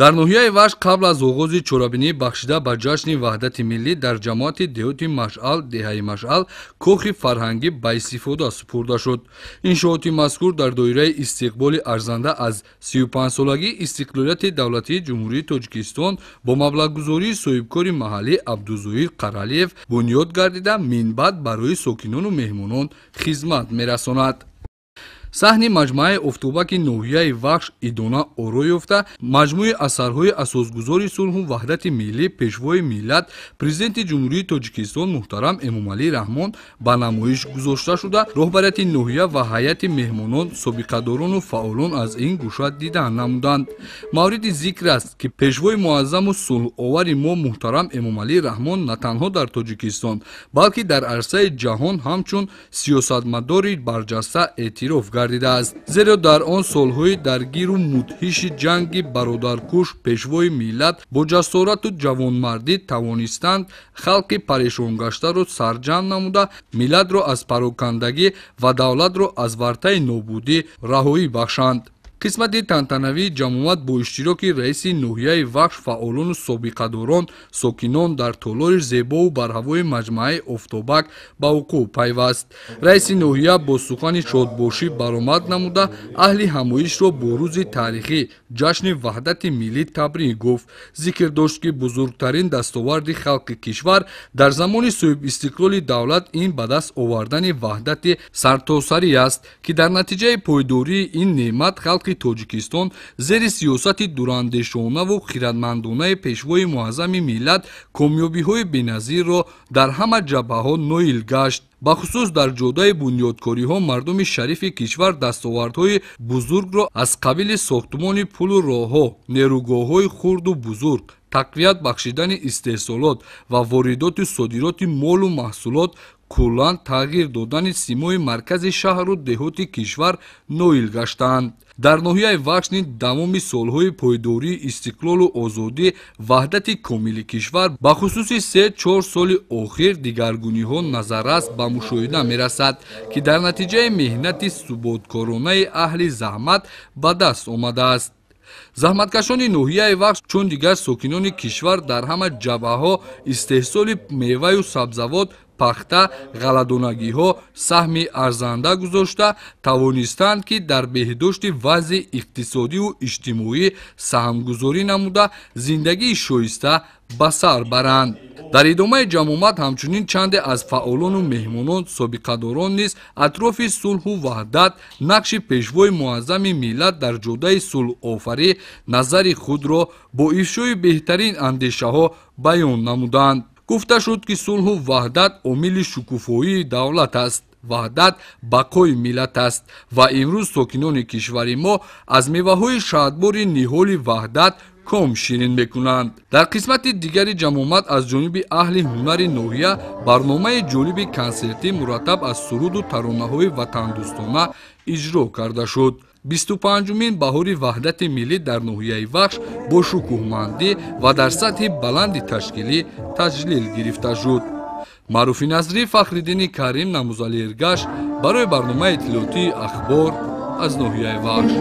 Дар ноҳияи Вахш қабл аз оғози чорабинӣ бахшида ба ҷашни ваҳдати миллӣ дар ҷамоати деҳоти Машъал, деҳаи Машъал, кохи фарҳангӣ ба истифода супурда шуд. Иншооти мазкур дар доираи истиқболи арзанда аз 35-солагии истиқлолияти давлатии Ҷумҳурии Тоҷикистон бо маблағгузории соҳибкори маҳаллӣ Абдузоир Қаралиев бунёд гардида, минбаъд барои сокинону меҳмонон хизмат мерасонад. Саҳни маҷмӯаи Офтобаки ноҳияи Вахш идона оро ёфта, маҷмӯи асарҳои асосгузори сулҳу ваҳдати миллӣ, пешвои миллат, Президенти Ҷумҳурии Тоҷикистон муҳтарам Эмомалӣ Раҳмон ба намоиш гузошта шуда, роҳбарияти ноҳия ва ҳайати меҳмонон, собиқадорону фаъолон аз ин гӯша дидан намуданд. Мавриди зикр аст, ки пешвои муаззаму сулҳовари мо муҳтарам Эмомалӣ Раҳмон на танҳо дар Тоҷикистон, балки дар арсаи ҷаҳон ҳамчун сиёсатмадори барҷаста эътироф гардидааст. Зеро дар он солҳои даргиру мудҳиши ҷанги бародаркуш пешвои миллат бо ҷасорату ҷавонмардӣ тавонистанд халқи парешонгаштаро сарҷамъ намуда, миллатро аз парокандагӣ ва давлатро аз вартаи нобудӣ раҳоӣ бахшанд. Қисмати тантанавии ҷамоат бо иштироки раиси ноҳияи Вахш, фаъолону собиқадорон, сокинон дар толори зебову барҳавои маҷмӯаи Офтобак ба вуқӯъ пайваст. Раиси ноҳия бо сухани шодбошӣ баромад намуда, аҳли ҳамоишро бо рӯзи таърихӣ, ҷашни ваҳдати миллӣ табрик гуфт. Зикр дошт, ки бузургтарин дастоварди халқи кишвар дар замони соҳибистиқлоли давлат ин ба даст овардани ваҳдати сартосарӣ аст, ки дар натиҷаи пойдории ин неъмат халқи Тоҷикистон зери сиёсати дурандешонаву хиратмандонаи пешвои муаззами миллат комёбиҳои беназирро дар ҳама ҷабҳаҳо ноил гашт. Бахусус дар ҷодаи бунёдкориҳо мардуми шарифи кишвар дастовардҳои бузургро аз қабили сохтмони пулу роҳҳо, нерӯгоҳҳои хурду бузург, тақвият бахшидани истеҳсолот ва воридоту содироти молу маҳсулот, куллан тағйир додани симои маркази шаҳру деҳоти кишвар ноил гаштаанд. Дар ноҳияи Вахш низ давоми солҳои пойдории истиқлолу озодӣ, ваҳдати комили кишвар, ба хусуси 3-4 соли охир дигаргуниҳо назаррас ба мушоҳида мерасад, ки дар натиҷаи меҳнати суботкоронаи аҳли заҳмат ба даст омадааст. Заҳматкашони ноҳияи Вахш чун дигар сокинони кишвар дар ҳама ҷабҳаҳо истеҳсоли меваю сабзавот, пахта, ғалладонагиҳо саҳми арзанда гузошта тавонистанд, ки дар беҳдошти вазъи иқтисодиву иҷтимоӣ саҳмгузорӣ намуда, зиндагии шоиста ба сар баранд. Дар идомаи ҷамомат ҳамчунин чанде аз фаъолону меҳмонон, собиқадорон низ атрофи сулҳу ваҳдат, нақши пешвои муаззами миллат дар ҷодаи сулҳофарӣ назари худро бо ифшои беҳтарин андешаҳо баён намуданд. Гуфта шуд, ки сулҳу ваҳдат омили шукуфоии давлат аст. Ваҳдат бақои миллат аст ва имрӯз сокинони кишвари мо аз меваҳои шаҳдбори ниҳоли ваҳдат ком ширин мекунанд. Дар қисмати дигари ҷамомат аз ҷониби аҳли ҳунари ноҳия барномаи ҷолиби консертӣ мураттаб аз суруду таронаҳои ватандӯстона иҷро карда шуд. 25-умин баҳори ваҳдати миллӣ дар ноҳияи Вахш бо шукӯҳмандӣ ва дар сатҳи баланди ташкилӣ таҷлил гирифта шуд. Маъруфи Назрӣ, Фахриддини Карим, Намузали Эргаш барои барномаи иттилоотии Ахбор аз ноҳияи Вахш.